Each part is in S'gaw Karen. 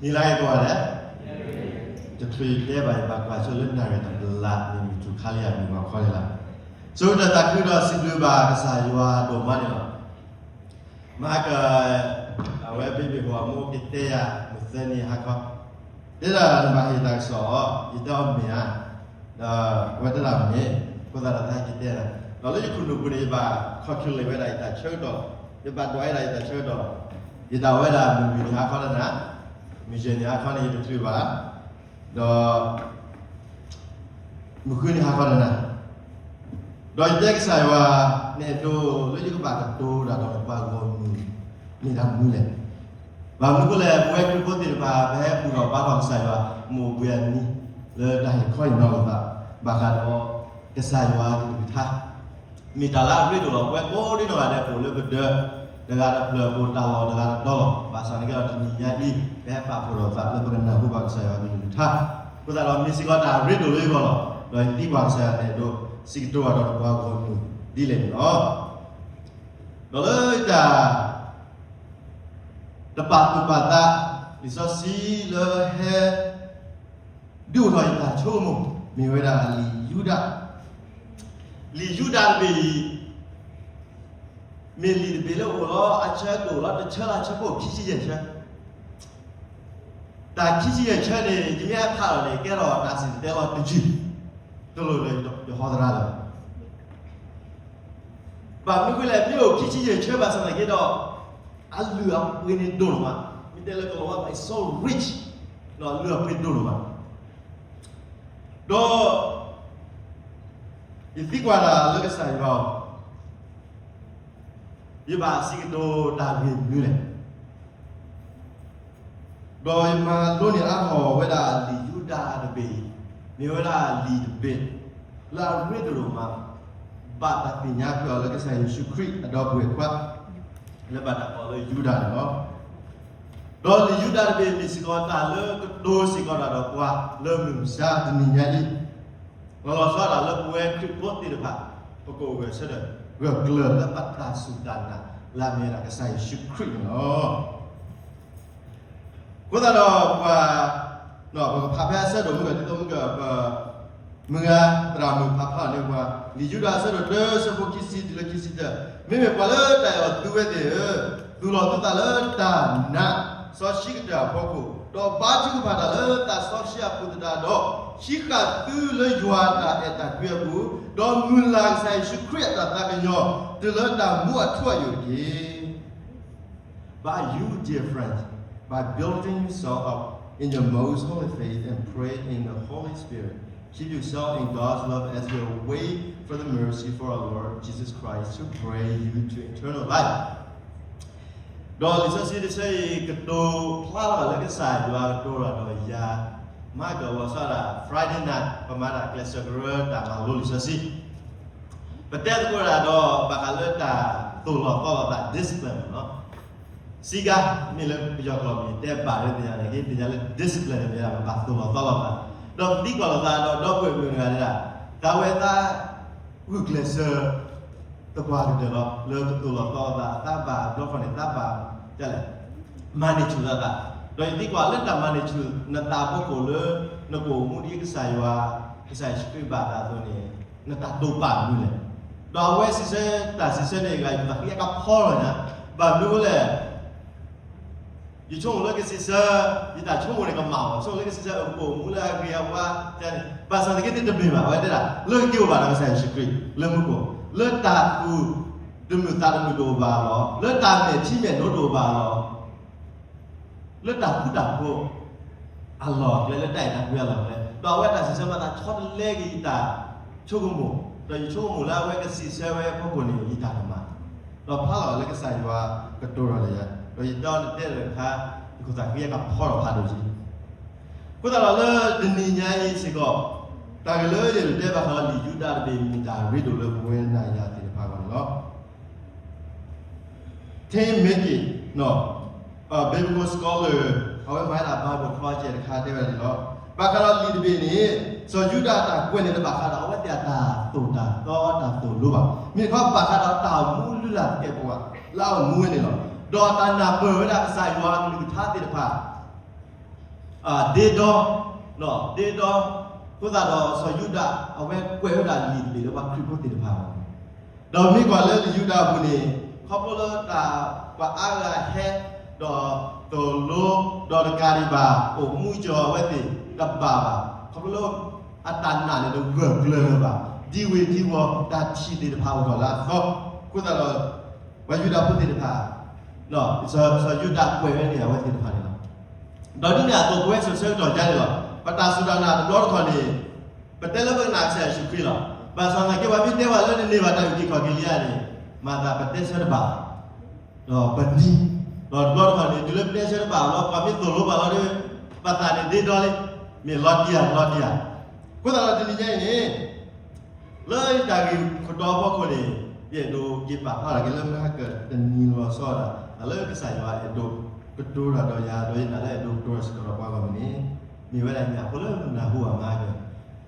နံၤလၢအံၤကိးဂၤဒဲး, တချုးယတဲဘၣ် ယဘၣ်ကွၢ်ဆိလၢနၣ်ရံၣ်တဘျီ မ့ၢ်မုၢ်ထူၣ်ခါလၢယၤမုၢ်ဂီၤခီန့ၣ်လီၤ. ဆိကတၢၢ်သးခုဒီးစံးဘျုးဘၣ်ကစၢ်ယွၤဒိၣ်မးန့ၣ်လီၤ. မၤက အဝဲဘ့ၣ်ဘ့ၣ်ဟိၣ်အမိၢ်ကတဲယၤ မုၢ်သၢနံၤဟါခီ, တဲဒၣ်နဘၣ်ဟ့ၣ်တၢ်ကစီၣ်အီၤ ယတဲအီၤမ့ၢ်ဧါ, ဒီးအဝဲတဲဒၣ်မ့ၢ်, အဃိသတးဒီးသးကတဲနၤ, ဒီးလၢယခိၣ်နူာ်ပူၤန့ၣ် ယဘၣ် calculate ဝဲဒၣ်ယတၢ်ဆၢကတီၢ်, ယဘၣ်ဒွးဝဲဒၣ်ယတၢ်ဆၢကတီၢ်, ယဒၣ်ဝဲဒၣ်မုၢ်နံၤဟါခီတနၤ, မုၢ်ယဲၢ်နံၤဟါခီန့ၣ် ယတချုးဘၣ်, ဒီး မုၢ်ဃုနံၤဟါခီတနၤ, ဒီးယတဲကစၢ်ယွၤ, နအဲၣ်ဒိးလၢယကဘၣ်ကတိၤတၢ်ဒီးနပှၤဂီၢ်မုၢ် မ့ၢ်တၢ်မနုၤလဲၣ်. ဘၣ်မနုၤအဃိလဲၣ်, ပဝဲခရံာ်ဖိသ့ၣ်တဖၣ် ပဟဲဘူၣ်ထီၣ်ဘါထီၣ်ကစၢ်ယွၤ မုၢ်အိၣ်ဘှံးအနံၤ လၢတၢ်ဟ့ၣ်ခီဟ့ၣ်နီၤလိာ်သး, ဘၣ်ဃးဒီး ကစၢ်ယွၤကလုၢ်ကထါ မ့ၢ်တၢ်လၢအရ့ဒိၣ်လီၤ. ပဝဲကိးဒံနီၢ်ဂၤဒဲး ပအိၣ်လၢပဒၢး တဂၤတဖျၢၣ် ပအိၣ်တၢ်လီၢ်တဂၤတတီၤလီၤ. ဘၣ်ဆၣ်န့ၣ်က့ဒီး တနံၤညါအံၤ ပဟဲပာ်ဖှိၣ်ထီၣ်သးလၢပကနၢ်ဟူဘၣ်ကစၢ်ယွၤကလုၢ်ကထါ, အဃိသတးဒီး မ့ၢ်စ့ၢ်ကီးတၢ်ရ့ဒိၣ်လၢယဂီၢ်လီၤ. ဒီးယသံကွၢ်ကစၢ်ယွၤန့ၣ် အဲၣ်ဒိးစံးကတိၤဘၣ်ဒီးပှၤဂီၢ်မုၢ်ဒ်လဲၣ်န့ၣ်လီၤ. ဒီးလၢတၢ် တပာ်သူၣ်ပာ်သး လံာ်စီဆှံလၢဟဲ ဒုးအိၣ်ထီၣ်ယတၢ်ဆိကမိၣ် မ့ၢ်ဝဲဒၣ်လံာ်ယူဒၤ, လံာ်ယူဒၤတဘ့ၣ်အံၤ မ့ၢ်လံာ်တဘ့ၣ်လၢအိၣ်လီၤ အဆၢကအိၣ်လီၤ တဆၢလၢအဆၢဖိခံဆံယဲၢ်ဆၢ, တၢ်ခံဆံယဲၢ်ဆၢန့ၣ် ယမ့ၢ်ဟဲဖးလီၤန့ၣ် ကဲထီၣ်တၢ်စံၣ်တဲၤတဲလီၤတယုၢ်, တလိၣ်လၢယဟီသရၣ်လၢၤဘၣ်. ဘၣ်မနုၤအဃိလဲၣ်, မ့ၢ်အိၣ်ခံဆံယဲၢ်ဆၢဘၣ်ဆၣ်သနာ်က့ဒီး အလုၢ်အပှ့ၤန့ၣ်ဒိၣ်ဒိၣ်မး, မ့ၢ်တဲလၢကလီၤဝါ it's so rich, ဒီးအလုၢ်အပှ့ၤဒိၣ်ဒိၣ်မး, ဒီး ယသံကွၢ်တၢ်လၢကစၢ်ယွၤအီၤ, ယဘၣ်စံးကတိၤတၢ်ဂ့ၢ်မနုၤလဲၣ်. ဒီးယမၤလိန့ၢ်အါထီၣ်ဝဲဒၣ်လံာ်ယူဒၤတဘ့ၣ်အံၤ, မ့ၢ်ဝဲဒၣ်လံာ်တဘ့ၣ် လၢအရ့ဒိၣ်ဒိၣ်မး, ဘၣ်တၢ်သ့ၣ်ညါဃုာ်အီၤလၢကစၢ်ယ့ၣ်ၡူးခရံာ်အဒီပုၢ်ဝဲၢ်ခွါ လၢဘၣ်တၢ်ကိးလၢယူဒၤန့ၣ်လီၤ. ဒီးလံာ်ယူဒၤတဘ့ၣ်မ့ၢ်စ့ၢ်ကီးတၢ်လၢကတိၤစ့ၢ်ကီးတၢ်ဒီးပှၤလၢမုၢ်မဆါတနံၤညါအံၤ, လီၤလီၤဆီဆီဒၣ်တၢ်လၢပဝဲခရံာ်ဖိသ့ၣ်တဖၣ် ပကအိၣ်ဂၢၢ်ဆိးဒီး ဂၢၢ်ကျၢၤလၢပတၢ်စူၢ်တၢ်နာ် လၢအမ့ၢ်ဝဲဒၣ်ကစၢ်ယ့ၣ်ၡူးခရံာ်န့ၣ်လီၤ. အဃိသတးဒီးပှၤ, ပကဖးဖဲအဆၢဒိၣ်မုၢ်ဂီၤ ဒ်သိးမုၢ်ဂီၤ ပမုၢ်ဂၤသရၣ်မုၣ်ဖးဖျါန့ၢ်ပှၤ, လံာ်ယူဒၤအဆၢဒိၣ်တၢ အဆၢဖိခံဆံတုၤလၢခံဆံတၢ, မ့မ့ၢ်ပှၤလၢတၢ်အဲၣ်အီၤသုဝဲသ့ၣ်ဧၢ, သူၣ်လီၤသုသးလၢတၢ်နာ်စီဆှံကတၢၢ်အဖီခိၣ်, ဒီးဘါထုကဖၣ်တၢ်လၢသးစီဆှံအပူၤသတးဒီး, ဟံးဃာ်သုလၢယွၤအတၢ်အဲၣ်တၢ်ကွံအပူၤ, ဒီးမုၢ်လၢ်ကစၢ်ယ့ၣ်ၡူးခရံာ်အတၢ်သးကညီၤ တုၤလၢတၢ်မူအထူအယိာ်တက့ၢ်. But you, dear friends, by building yourself up in your most holy faith and pray in the Holy Spirit, keep yourself in God's love as you wait for the mercy for our Lord Jesus Christ to bring you to eternal life. ဒီးလံာ်စီဆှံတဆၢအံၤ ကတိၤဖျါလီၤလၢကစၢ်ယွၤကတိၤတၢ်ဒီးယၤ, မၤကဝီၤစၢ်ဒၣ် Friday night ပမၤတၢ်ကျဲးစၢးကရၢတၢ်မၤလိလံာ်စီဆှံ ပတဲသကိးတၢ်ဒီး ဘၣ်ဃးလၢတၢ်သိၣ်လီၤသီလီၤသး discipline န့ၣ်လီၤ. စံးကါ မ့ၢ်လၢပယီၤကျိာ်မ့ၢ် တဲဘၣ်လၢသ့ၣ်ညါန့ၣ် က့ၤသ့ၣ်ညါလၢ discipline န့ၣ်မ့ၢ်ဒၣ် ပဘၣ်သိၣ်လီၤသီလီၤသး, ဒီးပသံကွၢ်လိာ်သးဒီး ဒီပုၢ်ဝဲၢ်မုၣ်တဂၤန့ၣ်ဒၣ် သးဝဲသး ဂုာ်ကျဲးစၢး သပှၢ်ကတၢၢ်လီၤ လၢကသိၣ်လီၤသီလီၤသး သးဘၣ်ဘျီခီန့ၣ် သးဘၣ် ဒ်လဲၣ် မၤန့ၢ်ဆူၣ်လီၤသး, ဒီးယသံကွၢ်လၢတၢ်မၤန့ၢ်ဆူၣ်နသးအဖီခိၣ်လၢ နကအိၣ်မူဒ်ကစၢ်ယွၤ ကစၢ်ယ့ၣ်ၡူးခရံာ်ဘၣ်သးအသိးန့ၣ် နတၢ်တိာ်ပာ်မနုၤလဲၣ်. ဒီးအဝဲစံးဆၢ တၢ်စံးဆၢန့ၣ် ယဂၤယသးဃံအကဖီလီၤညါ, ဘၣ်မနုၤအဃိလဲၣ် ယဆိကမိၣ်လၢကစံးဆၢ ယတၢ်ဆိကမိၣ်န့ၣ်ကမၣ်အီၤ, ဆိကမိၣ်လၢကစံးဆၢ ပကအိၣ်မူလၢအဂ့ၤအဝါန့ၣ်, ဘၣ်ဆၣ်သနာ်က့န့ၣ်တမ့ၢ်ဘၣ်, အဝဲတဲဒၣ် လၢကက့ၤအိၣ်ဘၣ်ဒီးကစၢ်ယ့ၣ်ၡူးခရံာ်လၢမူခိၣ်, လၢတၢ်သူၣ်တမုာ်သးတမုာ်တအိၣ်ဘၣ်လီၤ, လၢတၢ်မဲာ်ထံမဲာ်နိတအိၣ်ဘၣ်လီၤ လၢတၢ်ဃူတၢ်ဖိးအလီၢ်အကျဲ, လၢတၢ်အဲၣ်တၢ်ကွံအလီၢ်အကျဲ, ဒီးအဝဲတၢ်စံးဆၢမၤသးဆီတလဲက့ၤယတၢ်ဆိကမိၣ်, ဒီးယဆိကမိၣ်လၢအဝဲကစံးဆၢဝဲအဖီခိၣ်န့ၣ် ယတၢ်ကမၣ်, ဒီးဖးလီၤလၢကစၢ်ယွၤကတိၤဒီးယၤ, ဒီးယတဲအီၤတတဲလၢၤခါ, ယခိၣ်သးဃံအကဖီထီၣ်ဖးဒိၣ်က့ၤ, အဃိသတးဒီးလၢတနံၤညါအံၤစ့ၢ်ကီး, တၢ်ဂ့ၢ်လၢယအဲၣ်ဒိးတဲဘၣ်ဃးလၢလံာ်ယူဒၤတဘ့ၣ် မ့ၢ်တၢ်ရ့ဒိၣ်လၢပဝဲနၤယၤသ့ၣ်တဖၣ်အဂီၢ်န့ၣ်လီၤ. Tim Mackie, biblical scholar, အဝဲမၤဝဲဒၣ် Bible Project တခါတဲဝဲဒၣ်န့ၣ်လီၤ. ဘၣ်ဃးဒီးလံာ်တဘ့ၣ်န့ၣ်, စီၤယူဒၤအတၢ်ကွဲးန့ၣ်တဘၣ်ဃးဒီးအဝဲသ့ၣ်အတၢ်သိၣ်တၢ်သီတၢ်သိၣ်လိဘၣ်. မ့ၢ်တခီဘၣ်ဃးဒီးတၢ်အိၣ်မူလုၢ်လၢ်သကဲးပဝးလၢအအိၣ်မူဝဲန့ၣ်လီၤ. ဒီးတၢ်နၢ်ပၢၢ်ဝဲဒၣ်ကစၢ်ယွၤအကလုၢ်ကထါသ့ၣ်တဖၣ် ဒ့ဒီ, ဒ့ဒီ, အဃိသတးဒီးစီၤယူဒၤ အဝဲကွဲးဝဲဒၣ်လံာ်တဘ့ၣ်လၢပှၤခရံာ်ဖိသ့ၣ်တဖၣ်အဂီၢ်, ဒီးမ့ၢ်ကွၢ်လၢယူဒၤအပူၤန့ၣ်, ခီဖျိလၢတၢ်ပှၤအါဂၤဟဲ, ဒီးသိၣ်လိ, ဒီးတကးဒံးဘၣ် အိၣ်မူကီၤအဝဲသ့ၣ်တဘၣ်ဘၣ်, ခီဖျိလၢ အတၢ်နာ်န့ၣ်တဂၢၢ်ကျၢၤလၢၤဘၣ်, ဒံဝ့ၢ်ဒံဝီၤ တၢ်ထံၣ်သ့ၣ်တဖၣ်အိၣ်ထီၣ်လၢအသီ, အဃိသတးဒီး ပှၤယူဒၤဖိသ့ၣ်တဖၣ်, စီၤယူဒၤကွဲးဝဲန့ၣ်အဝဲသ့ၣ်တဖၣ်န့ၣ်လီၤ. ဒီးဒ်န့ၣ်အသိး ပဝဲစိၤဆၢကတီၢ်ဒ်န့ၣ်လီၤ. ပတၢ်စူၢ်တၢ်နာ်တဘျီတခီၣ်န့ၣ်, ပတဲလၢပကနာ်ကစၢ်ယ့ၣ်ၡူးခရံာ်လီၤ. ဘၣ်ဆၣ်သနာ်က့ ပှၤမ့ၢ်တဲပှၤလၢနန့ၢ်ဘၣ်တၢ်အုၣ်က့ၤခီၣ်က့ၤလံဧါန့ၣ်, မၤသးပတဲဆၢတဘၣ် ဒီးပနံၤ, ဒီးတဘျီတခီၣ်န့ၣ် တုၤလၢပတဲဆၢတဘၣ်လီၤ ပှၤမ့ၢ်သိၣ်လိပှၤလီၤဒီး ပသးန့ၣ်ဒ့ဒီလံ, မ့ၢ်လီၤတံၢ်ဧါ လီၤတံၢ်ဧါ. အဃိသတးဒီးတနံၤညါအံၤန့ၣ်, လၢယတၢ်ဂ့ၢ်ခိၣ်တီအဖီခိၣ်န့ၣ်, ယအဲၣ်ဒိးက့ၤပာ်ဖျါထီၣ်က့ၤလၢမဟါကတနံၤလီၤဆီဒၣ် တၢ်လၢကစၢ်ယွၤအဲၣ်ဒိးကတိၤတၢ်ဒီးယၤဒီးယနာ်လၢအဲၣ်ဒိးကတိၤတၢ်စ့ၢ်ကီးဒီးပှၤဂီၢ်မုၢ်န့ၣ်, မ့ၢ်ဝဲဒၣ်ညၣ်ဖိလၢနၢ်ဟူဘၣ်မးက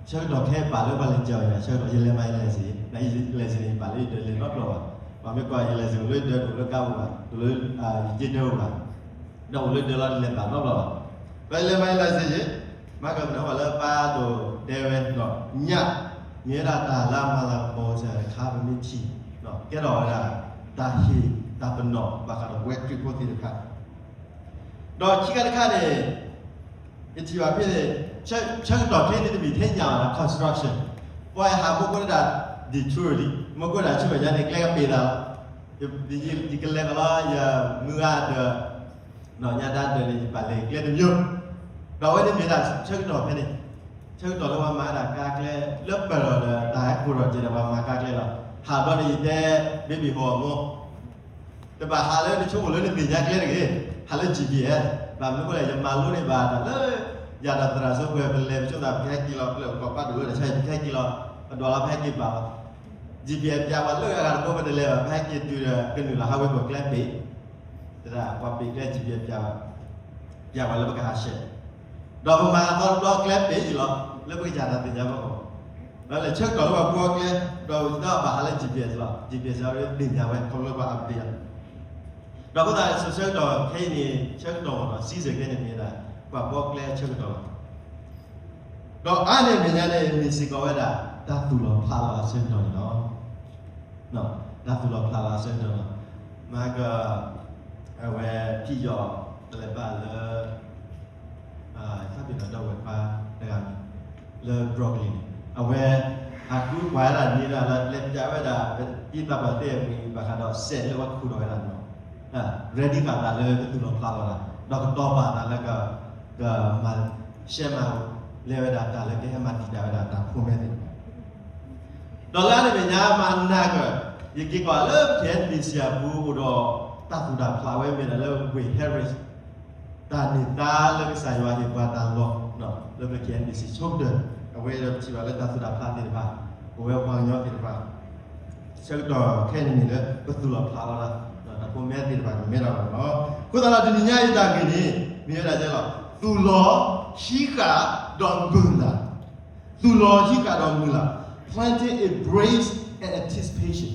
ဆၢကတီၢ်ခဲအံၤပာ်လၢပှၤလဲၤစၢၤအီၤညါ ဆၢကတီၢ် ယလဲၤမၤယလဲၤစ့ၢ်, ယလဲၤစ့ၢ်န့ၣ် ယပာ်လၢယဒၢးလဲၤနီတဘျီဘၣ်. ပှၤမ့ၢ်ကွၢ်ယလဲၤစ့ၢ် အိၣ်လၢယဒၢးတအိၣ်လၢကါအိၣ်ဘၣ်, တအိၣ်လၢယက့ဒၢအိၣ်ဘၣ်, ဒီးအိၣ်လၢဒၢးလီၤ တလဲၤဘၣ်နီတဘျီဘၣ်. ပှၤယလဲၤမၤယလဲၤစ့ၢ်ယ့ၣ်, မၤကမနၢဟူလၢပၢ်ဒိၣ်တဲဝဲဒီး ညၣ်, မ့ၢ်ဝဲဒၣ်တၢ်လၢအမၤလၤကပီၤကစၢ်ယွၤတခါ ပမ့ၢ်ထံၣ်, ကဲထီၣ်ဝဲဒၣ် တၢ်ဟ့ၣ်တၢ်ပနီၣ်ဘၣ်ဃးဒီးပဝဲခရံာ်ဖိသ့ၣ်တဖၣ် ဒီးခံခါတခါန့ၣ်, ယထံၣ်ဘၣ်ဖဲန့ၣ်, ဆၢကတီၢ်ခဲအံၤန့ၣ်တမ့ၢ်ထဲညၣ်ဘၣ် construction, ပှၤဟးမူခိၣ်ဒၣ် Detroit လံ, မူခိၣ်ဒၣ်ဆူမဲာ်ညါန့ၣ် ကျဲကပ့ၤသးလီၤ. ယကလဲၤကလီ ယမုၢ်ဂၤဒီး နီၢ်ညါဒၣ်ဒီးန့ၣ် ယပာ်လဲၤကျဲတမံၤ, ဒီးအဝဲန့ၣ်မ့ၢ်ဒၣ်ဆၢကတီၢ်ဖဲန့ၣ်, ဆၢကတီၢ်လၢပှၤမၤဒၣ်ကါကျဲ လၢပၢၢ်ထီၣ်ဒီးတၢ်ဟဲကိၢ်ထီၣ်ကဲဒီးပှၤမၤကါကျဲလီၤ. ဟးဘျီန့ၣ်ယတဲ ဘ့ဘ့ၣ်ဟီၣ်အမိၢ် တဘၣ်ဟးလၢနဆိကမိၣ်လၢနသ့ၣ်ညါကျဲတဂ့ၤ, ဟးလၢ G P S, ဘၣ်မနုၤအဃိလဲၣ် ယမၤလိန့ၢ်ဘၣ်တၢ်လၢ ယၤဒီးသရၣ်စိပှဲၤ ပလဲၤပဆိသး ပကဟဲက့ၤလီၤ ပလဲၤကီၢ်ပၢ်ဒိၣ်လၢတၢ်ဆါဟံၣ် ပကဟဲက့ၤလီၤ, ပဒွးလီၤ ပဟဲက့ၤဘၣ်လီၤ. G P S ပျးဝဲလၢအဂၤတဘိ ပတလဲၤဘၣ် ပဟဲက့ၤတုၤဒီး ကနုာ်လီၤဟးဝ့ၤပှဲၤကျဲပ့ၤ, တဒၣ်ပှၤပ့ၤကျဲ G P S ပျးဝဲ, ပျးဝဲလၢပကဟးဆှဲး ဒီးပမၤအသီတဘျီကျဲပ့ၤအံၤလီၤ, လၢပကစၢ်တၢ်သ့ၣ်ညါဘၣ်အီၤ, ဒီးလဲၤဆၢကတီၢ်လၢပှၤဘှီကျဲ, ဒီးတဘၣ်ဟးလၢ G P S လီၤ, G P S အဝဲသ့ၣ်ညါဝဲ ခီဖျိလၢပှၤအပျ့ၤလီၤ. ဒီးအဃိသတး ဆၢကတီၢ်ခဲအံၤန့ၣ် ဆၢကတီၢ်မ့ၢ်နီၤ season ခဲအံၤန့ၣ်မ့ၢ်ဝဲဒၣ် ပှၤဘှီကျဲဆၢကတီၢ်လီၤ. ဒီးအါန့ၢ်အမဲာ်ညါန့ၣ် မ့ၢ်စ့ၢ်ကီးဝဲဒၣ် တၢ်သူၣ်လီၤဖျးလီၤအဆၢကတီၢ်န့ၣ်လီၤ. တၢ်သူၣ်လီၤဖျးလီၤအဆၢကတီၢ်လီၤ. မၤက အဝဲ ဖံယီၤ တလဲၤဘၣ်လၢ သးပ့ၤနီၣ်ဒီပုၢ်ဝဲၢ်ခွါတဂၤန့ၣ် လၢ Brooklyn န့ၣ် အဝဲ ဟးဃုကွၢ်ဝဲဒၣ်န့ၣ်ဒီး လဲၤပျးဝဲဒၣ် ဒ်သးပှၢ်တဲအမံၤ ဘၣ်ဃးဒီးစဲးလၢပှၤခူၣ်ထီၣ်ဝဲဒၣ်န့ၣ်လီၤ. ready ဃာ်သးလၢကသူၣ်လီၤဖျးလီၤသး ဒီးကတီၤပာ်သးလၢ ကမၤ ရှဲမၤလဲၤဝဲဒၣ်တၢ်လၢကဟဲမၤတံာ်တာ်ဝဲဒၣ်တၢ်ဖိမဲသ့ၣ်တဖၣ် ဒီးလၢန့ၣ်မဲာ်ညါမၤနၢ်က ယက့ၤကွၢ်လၢ K N B C အပူၤအိၣ်ဒီး တၢ်သူၣ်တၢ်ဖျးဝဲမ့ၢ်ဒၣ်လၢ Wade Harris တၢ်န့ၢ်သါလၢကစၢ်ယွၤဟ့ၣ်ပှၤတၢ်လီၢ် လၢ K N B C ဆိကတၢၢ် အဝဲဒီးပထံၣ်ဘၣ်လၢတၢ်သူၣ်တၢ်ဖျးသ့ၣ်တဖၣ် ပဝဲပှၤကညီသ့ၣ်တဖၣ် ဆၢကတီၢ်ခဲအံၤန့ၣ်လၢ ပသူၣ်လီၤဖျးလီၤ တၢ်ဖိမဲသ့ၣ်တဖၣ်ကမဲထီၣ်ဘၣ်လီၤ. အဃိသတးဒီးတနံၤညါအံၤတၢ်ဂ့ၢ်န့ၣ် မ့ၢ်ဝဲဒၣ်လီၤ သူၣ်လီၤဟံးဃာ်ဒီးမုၢ်လၢ် သူၣ်လီၤဟံးဃာ်ဒီးမုၢ်လၢ် planting a brace and anticipation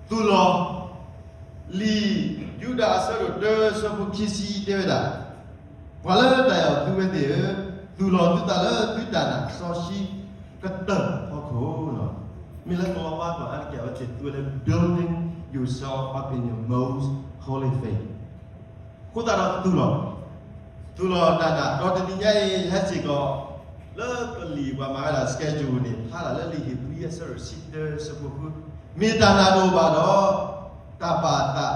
သူၣ်လီၤ လံာ်ယူဒၤအဆၢဒိၣ်တၢ ဆၢဖိခံဆံတဲဝဲဒၣ်, ပှၤလၢတၢ်အဲၣ်အီၤသုဝဲသ့ၣ်ဧၢ, သူၣ်လီၤသုသးလၢသုတၢ်နာ်စီဆှံကတၢၢ်အဖီခိၣ်လီၤ. မ့ၢ်လၢကလီၤဝါကျိာ်အါတက့ၢ်အဝဲသ့ၣ်သူဝဲလၢ building yourself up in your most holy faith အဃိသတးဒီးသူၣ်လီၤ သူၣ်လီၤတၢ်နာ် ဒီးတနံၤညါအံၤ ယဟဲစ့ၢ်ကီး လၢပလံာ်ပှၤမၤဝဲဒၣ် schedule န့ၣ် ဖျါဒၣ်လၢလံာ်ဧ့ၤဘြံၤ အဆၢဒိၣ်တဆံတၢ ဆၢဖိဃု, မ့ၢ်တၢ်နာ်တအိၣ်ဘၣ်ဒီး တၢ်ပာ်အသးတသ့ဘၣ်.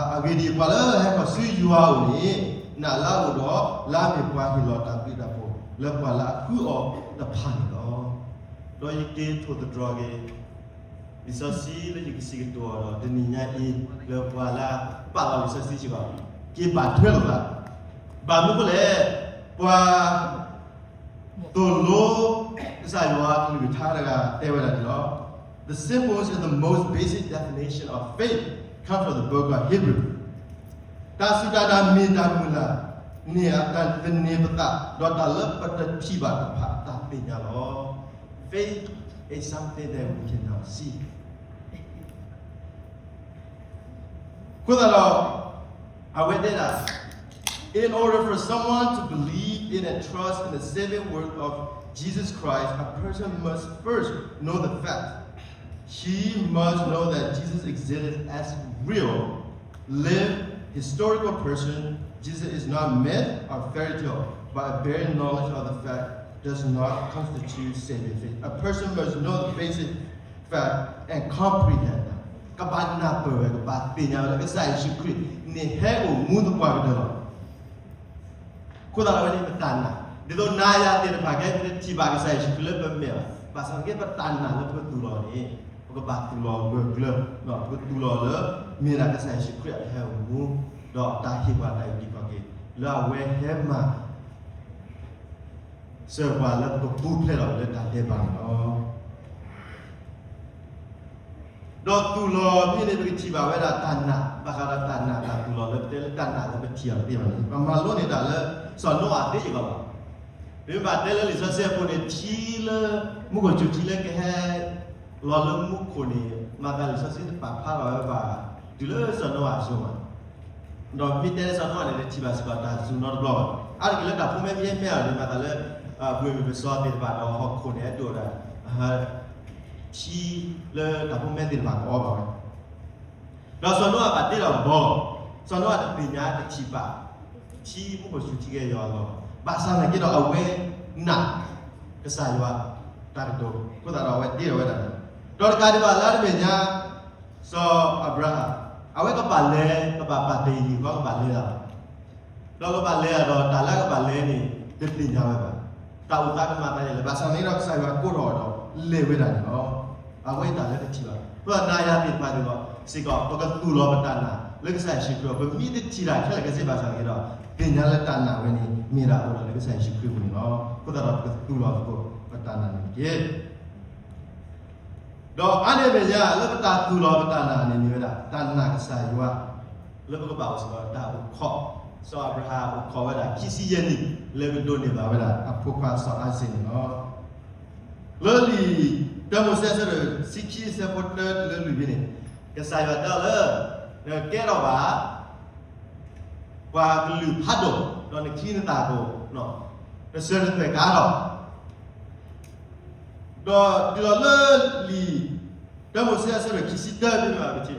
အဂ့ၢ်ဒ်အံၤ, ပှၤလၢအဟဲခီၣ်ဆူယွၤအအိၣ်န့ၣ် နာ်လၢအအိၣ်ဒီး လၢအမ့ၢ်ပှၤဟ့ၣ်လီၤတၢ်ဘျုးတၢ်ဖှိၣ် လၢပှၤလၢအဃုအီၤတဖၣ်န့ၣ်လီၤ. ဒီးယက့ၤထိၣ်သတြီၤက့ၤ လံာ်စီဆှံလၢယကစံးကတိၤအီၤဒီး တနံၤညါအံၤ လၢပှၤလၢအပာ်လီၤလံာ်စီဆှံစ့ၢ်ကီး က့ၤဘၣ်ထွဲလိာ်သး, ဘၣ်မနုၤအဃိလဲၣ်, ပှၤသိၣ်လိ ကစၢ်ယွၤအကလုၢ်ကထါတဂၤ တဲဝဲဒၣ်န့ၣ်လီၤ. The simplest and the most basic definition of faith comes from the book of Hebrew. တၢ်စူၢ်တၢ်နာ်မ့ၢ်တၢ်မုၢ်လၢ်န့ၣ် အတၢ်သန့ၤပသး ဒီးတၢ်လၢပတထံၣ်ဘၣ်တဖၣ်အတၢ်သ့ၣ်ညါလီၤ. Faith is something that we cannot see. အဃိသတးဒီး အဝဲတဲဒၣ်, in order for someone to believe in and trust in the saving work of Jesus Christ, a person must first know the fact. He must know that Jesus existed as real, live, historical person. Jesus is not myth or fairy tale, but a bare knowledge of the fact does not constitute saving faith. A person must know the basic fact and comprehend. ကဘၣ်နၢ်ပၢၢ်ဝဲ ကဘၣ်သ့ၣ်ညါဝဲလၢကစၢ်ယ့ၣ်ၡူးခရံာ်န့ၣ် ဟဲအိၣ်မူသပှၢ်ကတၢၢ်လီၤ. အဃိသတးဒီး အဝဲန့ၣ်ပတၢ်နာ်, ဒ်သိးနၤယၤသ့ၣ်တဖၣ် ကဟဲက့ၤထံၣ်ဘၣ်ကစၢ်ယ့ၣ်ၡူးခရံာ်လၢပမဲာ်လီၤ. ဘၣ်ဆၣ်သနာ်က့ ပတၢ်နာ်လၢပကသူၣ်လီၤန့ၣ် ပကဘၣ်သူၣ်လီၤဂၢၢ်ကျၢၤ, ပကသူၣ်လီၤလၢ မ့ၢ်ဒၣ်ကစၢ်ယ့ၣ်ၡူးခရံာ်အတၢ်ဟဲအိၣ်မူ, ဒီးတၢ်ဟ့ၣ်ပှၤတၢ်အုၣ်က့ၤခီၣ်က့ၤ လၢအဝဲဟဲမၤ စၢၤပှၤလၢပကပူၤဖျဲးထီၣ်လၢတၢ်ဒဲးဘးန့ၣ်လီၤ. ဒီးသူၣ်လီၤဖဲန့ၣ် ပကထံၣ်ဘၣ်ဝဲဒၣ်တၢ်နာ်, ဘၣ်ဃးဒီးတၢ်နာ်တၢ်သူၣ်လီၤလၢပတဲလၢတၢ်နာ်လၢပထံၣ်အီၤတသ့ဘၣ်န့ၣ် ပမၤလိန့ၢ်တၢ်လၢ စီၤနိအၤသ့စ့ၢ်ကီးလီၤ. ပမ့ၢ်ဘၣ်တဲလၢလံာ်စီဆှံအပူၤန့ၣ် ထံလၢ မူခိၣ်စူၤထံလၢကဟဲ လီၤလၢမူခိၣ်န့ၣ် မၤသးလံာ်စီဆှံတပာ်ဖျါထီၣ်ဝဲဘၣ် တုၤလၢစီၤနိအၤအစိၤဘၣ်. ဒီးမ့ၢ်တဲလၢစီၤနိအၤန့ၣ် တထံၣ်ဘၣ်စ့ၢ်ကီးတၢ်စူၤနီတဘျီဘၣ်. အါတက့ၢ်လၢတၢ်ဖိမဲမ့ၢ်ဟဲမဲအီၤန့ၣ် မၤသးလၢ ဘှ့ၣ်မ့ၣ်ပစီသ့ၣ်တဖၣ်ဒီးဟီၣ်ခိၣ်န့ၣ် အဲၣ်ဒိးဒၣ် ထံလၢတၢ်ဖိမဲသ့ၣ်တဖၣ်ကအီဘၣ်ဝဲ ဒီးစီၤနိအၤဘၣ်တ့ထီၣ်ကဘီ, စီၤနိအၤတသ့ၣ်ညါတထံၣ်ဘၣ် ထံမူခိၣ်စူၤထံကဟဲယွၤအဂီၢ်, ဘၣ်ဆၣ်သနာ်က့ဒီးအဝဲနာ် ကစၢ်ယွၤတၢ်ကတိၤ, အဃိသတးဒီးအဝဲတ့ထီၣ်ဝဲဒၣ်န့ၣ်, ဒီးတကးဒံးဘၣ်လၢအမဲာ်ညါ စီၤအၤဘြၤဟၣ် အဝဲကဘၣ်လဲၤ ကဘၣ်ပာ်တ့ၢ်ယံၤဃီ ကဘၣ်လဲၤဒၣ် ဒီးကဘၣ်လဲၤဒၣ်ဒီးတၢ်လၢအကဘၣ်လဲၤန့ၣ် တသ့ၣ်ညါဝဲဘၣ်. တၢ်အိၣ်သးကမၤသးဒ်လဲၣ်, ဘၣ်ဆၣ်သနာ်က့ဒီးကစၢ်ယွၤကိးထီၣ်အီၤဒီးလဲၤဝဲဒၣ်န့ၣ်လီၤ. အဝဲအံၤတၢ်လၢတထံၣ်ဘၣ်. အဃိသတးနၤယၤသ့ၣ်တဖၣ်န့ၣ်ဒီး စ့ၢ်ကီး ပကသူၣ်လီၤပတၢ်နာ်လၢကစၢ်ယ့ၣ်ၡူးခရံာ်အပူၤ, ပမ့ၢ်တထံၣ်တၢ်ခဲလၢာ်ခဲဆ့ဘၣ်ဆၣ်သနာ်က့ဒီး သ့ၣ်ညါလၢတၢ်နာ်ဝဲန့ၣ် မ့ၢ်ဒၣ်အိၣ်ဒီးလၢကစၢ်ယ့ၣ်ၡူးခရံာ်အပူၤန့ၣ်လီၤ. အဃိသတးဒီးပကသူၣ်လီၤသကိးပတၢ်နာ်န့ၣ်တက့ၢ်. ဒီးအါန့ၢ်အမဲာ်ညါလၢပတၢ်သူၣ်လီၤပတၢ်နာ်န့ၣ်မ့ၢ်ဝဲဒၣ် တၢ်နာ်ကစၢ်ယွၤ လၢပကဘၣ်အိၣ်စ့ၢ်ကီးတၢ်အိၣ်ခိး, စီၤအၤဘြၤဟၣ်အိၣ်ခိးဝဲဒၣ်ခံဆံယဲၢ်နံၣ် လၢကဒိးန့ၢ်ဘၣ်ဝဲဒၣ်အဖိခွါစီၤအၤစ့ၣ်န့ၣ်လီၤ. လၢလံာ်တၢမိၤၡ့အဆၢဒိၣ်တဆံခံအဆၢဖိတၢတုၤလၢလွံၢ်ဖဲန့ၣ်, ကစၢ်ယွၤတဲအီၤလၢ နကဲထီၣ်ဘၣ် ပှၤကလုာ်ဖးဒိၣ်, ဒီးနချံနသၣ်ကအိၣ်, နစၢၤနသွဲၣ်ကါထီၣ် ဒီးတုၤလီၤလၢလံာ်တၢမိၤၡ့အဆၢဒိၣ်ခံဆံတၢဖဲန့ၣ် ပထံၣ်ဘၣ် စီၤအၤဘြၤဟၣ်အိၣ်ဝဲနံၣ်တကယၤမး ဒိးန့ၢ်ဘၣ်ဝဲဒၣ်အဖိခွါန့ၣ်လီၤ. တဘျီတခီၣ်ပတၢ်စူၢ်တၢ်နာ်န့ၣ် ပသူၣ်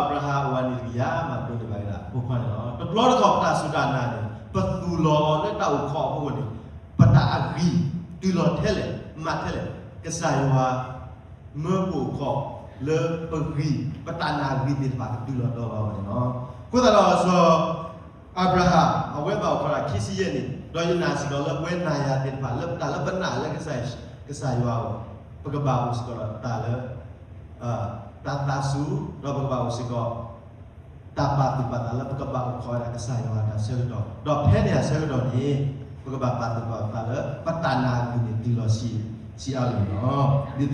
လီၤအီၤလၢတၢ်အိၣ်ခိးအဖီခိၣ်န့ၣ် ပတၢ်အဂံၢ်တုၤလီၤထဲလဲၣ် မးထဲလဲၣ်, ကစၢ်ယွၤ မၢပအိၣ်ခိးလၢပဂံၢ်, ပတၢ်နာ်ဂံၢ်သ့ၣ်တဖၣ်ကတုၤလီၤတီလီၤအီၤန့ၣ်လီၤ. အဃိသတးဒီးစီၤအၤဘြၤဟၣ် အဝဲဘၣ်အိၣ်ခိးတၢ်ခံဆံယဲၢ်နံၣ်, ဒီးယနာ်စ့ၢ်ကီးလၢပဝဲနၤယၤသ့ၣ်တဖၣ် လၢပတၢ်လၢပနာ်လၢကစၢ်ယွၤအအိၣ်, ပကဘၣ်အိၣ်စ့ၢ်ကီးဒီးတၢ်လၢ တၢ်သးစူၤ, ဒီးပကဘၣ်အိၣ်စ့ၢ်ကီး တၢ်ပာ်သူၣ်ပာ်သးလၢပကဘၣ်အိၣ်ခိးဝဲဒၣ်ကစၢ်ယွၤအတၢ်ဆၢကတီၢ်, ဒီးဖဲန့ၣ်အဆၢကတီၢ်န့ၣ် ပကဘၣ်ပာ်သူၣ်ပာ်သးလၢပတၢ်နာ်အဂံၢ်န့ၣ်တုၤလီၤဆံးအါလီၤန့ၣ်လီၤ. ဒ်သိး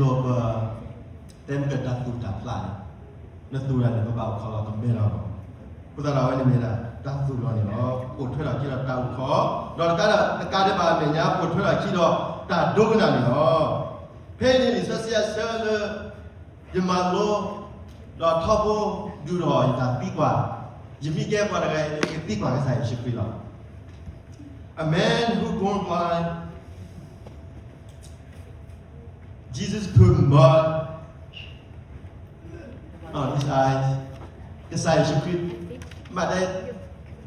ပ တဲမ့ၢ်ကတၢ်သူၣ်တၢ်ဖျးန့ၣ်, နသူၣ်တၢ်န့ၣ် ပဘၣ်အိၣ်ခိးလီၤကမဲထီၣ်လီၤ. အဃိသတးဒီးအဝဲန့ၣ်မ့ၢ်ဒၣ်တၢ်သူၣ်လီၤန့ၣ်လီၤ. ပိာ်ထွဲထီၣ်ခံဒီးတၢ်အိၣ်ခိး, ဒီးတကးဒံးဘၣ်အမဲာ်ညါ ပိာ်ထွဲထီၣ်ခံဒီးတၢ်ဒိကနၣ်န့ၣ်လီၤ. ဖဲအံၤန့ၣ် လံာ်စီဆှံအဆၢလၢ ယမၤလိ ဒီးထီဘိဒုးထီၣ်ယတၢ်သံကွၢ်, ယမ့ၢ်ကဲပှၤတဂၤအံၤ ယကသံကွၢ်ကစၢ်ယ့ၣ်ၡူးခရံာ်လီၤ. A man who born blind, Jesus put mud on his eyes. ကစၢ်ယ့ၣ်ၡူးခရံာ် မၤတဲ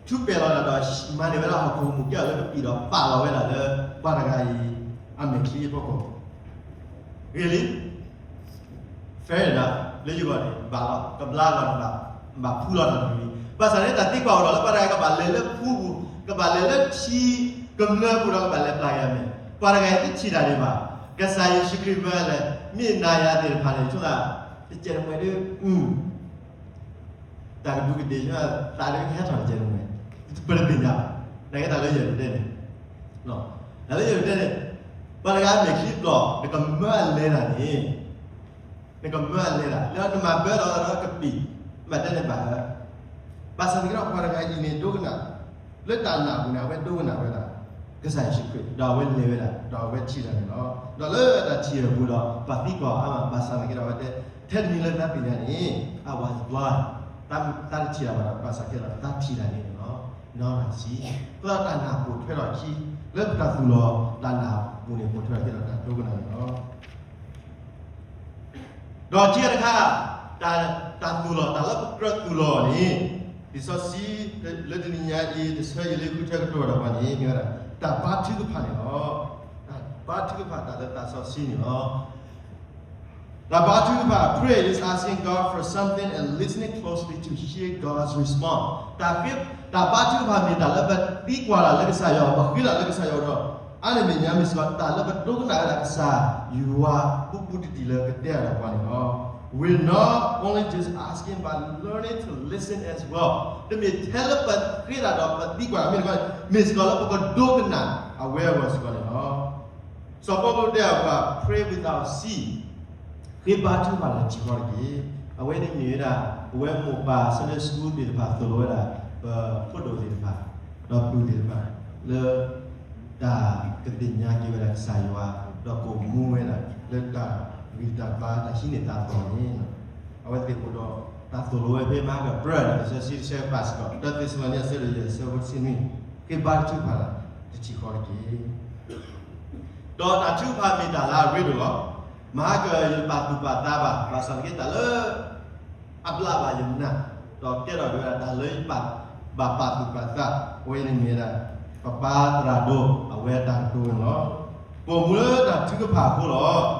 ထူးပဲာ်လီၤတၢ်ဒီး မၤန့ၢ်ဝဲဒၣ်ဟီၣ်ခိၣ်မူၤကဲအီၤလၢကပံာ်ဒီးပာ်လီၤဝဲဒၣ်လၢ ပှၤတဂၤအံၤ အမဲာ်ချံအဖီခိၣ် ဂ့ၤလံ fair enough လၢယဂီၢ်န့ၣ် ဘၣ်လီၤ ကဘျါလီၤ ဘၣ်ဖှူလီၤတၢ်တမံၤမံၤ ဘၣ်ဆၣ်န့ၣ် တၢ်သံကွၢ်အိၣ်ဒီးလၢပှၤတဂၤကဘၣ်လဲၤလၢဖှူပူၤ ကဘၣ်လဲၤလၢထံ ကမျၢၢ်ပူၤဒီးကဘၣ်လဲၤပျၢ်က့ၤအမဲာ် ပှၤတဂၤအံၤတထံၣ်တၢ်ဒံးဘၣ် ကစၢ်ယ့ၣ်ၡူးခရံာ်မၢလဲၣ် မ့ၢ်နၤယၤသ့ၣ်တဖၣ်န့ၣ် ဆိသး တကဲးတမှဲၤဒု တၢ်ကဒူးကဒ့ၣ် သးဒုကဟဲထီၣ်တကဲးတမှဲၤ ပတသ့ၣ်ညါဘၣ် နာ်က့တၢ်လၢယဲၢ်ပတဲန့ၣ် တၢ်လၢယဲၢ်ပတဲန့ၣ် ပှၤတဂၤမဲာ်ချံပျီၢ် နကမၢအလဲၤတၢ်န့ၣ် နကမၢအလဲၤတၢ် လၢနမၤဘၢလီၤဒီးကပံာ် မၤတဲန့ၣ်ဘၣ်ဧၢ ဘၣ်ဆၣ်သနာ်က့ဒီးပှၤတဂၤအံၤန့ၣ် ဒိကနၣ် လၢတၢ်နာ်ပူၤန့ၣ် အဝဲဒိကနၣ်ဝဲဒၣ် ကစၢ်ယ့ၣ်ၡူးခရံာ် ဒီးအဝဲလဲၤဝဲဒၣ် ဒီးအဝဲထံၣ်တၢ်န့ၣ်လီၤ. ဒီးလၢတၢ်ထံၣ်အပူၤဒီး ပှၤသံကွၢ်အီၤအါမး ဘၣ်ဆၣ်သနာ်က့ဒီးအဝဲတဲ ထဲတမံၤလၢသးသ့ၣ်ညါန့ၣ် I was blind သးတထံၣ်တၢ်ဘၣ်ဒီး ဘၣ်ဆၣ်ကဲဒီးသးထံၣ်တၢ်န့ၣ်န့ၣ်လီၤ. နီၢ်နၢ်စံ, အဃိသတးဒီးတၢ်နာ်ပိာ်ထွဲထီၣ်အခံ, လၢပတၢ်သူၣ်လီၤ တၢ်နာ်အပူၤန့ၣ် ပိာ်ထွဲထီၣ်က့ၤဒီးတၢ်ဒိကနၣ်န့ၣ်လီၤ. ဒီးခံခါတခါ, တၢ်သူၣ်လီၤ တၢ်လၢပကြၢးသူၣ်လီၤန့ၣ်, လံာ်စီဆှံလၢတနံၤညါအံၤ တဆၢယံာ်လၢဃုထၢကတိၤတၢ်ပှၤန့ၣ် မ့ၢ်ဝဲဒၣ် တၢ်ဘါထုကဖၣ်န့ၣ်လီၤ. တၢ်ဘါထုကဖၣ်တၢ်လၢသးစီဆှံန့ၣ်လီၤ. တၢ်ဘါထုကဖၣ် prayer is asking God for something and listening closely to hear God's response. တၢ်ဃ့, တၢ်ဘါထုကဖၣ်မ့ၢ်တၢ်လၢပသံကွၢ်တၢ်လၢကစၢ်ယွၤ, ပဃ့တၢ်လၢကစၢ်ယွၤဒီး အါန့ၢ်မဲာ်ညါမ့ၢ်စ့ၢ်ကီး တၢ်လၢပဒိကနၣ်ဝဲဒၣ်ကစၢ်ယွၤဘူးဘူးတံၢ်တံၢ်လၢကတဲတၢ်ဒီးပှၤန့ၣ်လီၤ. We're not only just asking but learning to listen as well. တမ့ၢ်ထဲလၢပဃ့တၢ်ဒီးပသံကွၢ်တၢ်မ့ၢ်တခီ, မ့ၢ်စ့ၢ်ကီးလၢပကဒိကနၣ်အဝဲအဂီၢ်စ့ၢ်ကီးန့ၣ်လီၤ. စီၤပီလူးတဲအပှၤ pray without cease, ဃ့ဘါထုကဖၣ်လၢတဆံးဃီတက့ၢ်. အဝဲန့ၣ်မ့ၢ်ဝဲဒၣ် ပဝဲမိၢ်ပၢ် Sunday school သ့ၣ်တဖၣ်သိၣ်လိဝဲဒၣ် ပဖိဒိၣ်သ့ၣ်တဖၣ် ဒီးပုၢ်သ့ၣ်တဖၣ် လၢ တၢ်ကသ့ၣ်ညါက့ၤဝဲဒၣ်ကစၢ်ယွၤ, ဒီးကိၢ်မူဝဲဒၣ် လၢတၢ်ဂံၢ်တၢ်ဘါ တၢ်ဟံးန့ၢ်သးသီၣ်န့ၣ်, အဝဲသ့ၣ်အိၣ်ဒီး တၢ်သိၣ်လိဝဲဖဲမဟါက prayer န့ၣ် လံာ်စီဆှံတဆၢပာ်စ့ၢ်ကီး တၢ Thessalonians အဆၢဒိၣ်ယဲၢ် အဆၢဖိတဆံနွံ, ဃ့ဘါထုကဖၣ်လၢ တဆံးဃီတက့ၢ်. ဒီးတၢ်ထုကဖၣ်မ့ၢ်တၢ်လၢအရ့ဒိၣ်လီၤ. မဟါက ယတပာ်သူၣ်ပာ်သးဘၣ်, ဘၣ်ဆၣ်သနာ်က့ တၢ်လၢ အဘျးဘၣ်ယနၢ်, ဒီးကဲထီၣ်က့ၤဝဲဒၣ်တၢ်လၢယဘၣ်ပာ်သူၣ်ပာ်သး, အဝဲန့ၣ်မ့ၢ်ဝဲဒၣ် ပပၢ်သရၣ်ဒိၣ် အဝဲတၢ်ကတိၤန့ၣ်လီၤ. ပိာ်မူလၢတၢ်ထုကဖၣ်အဃိလီၤ.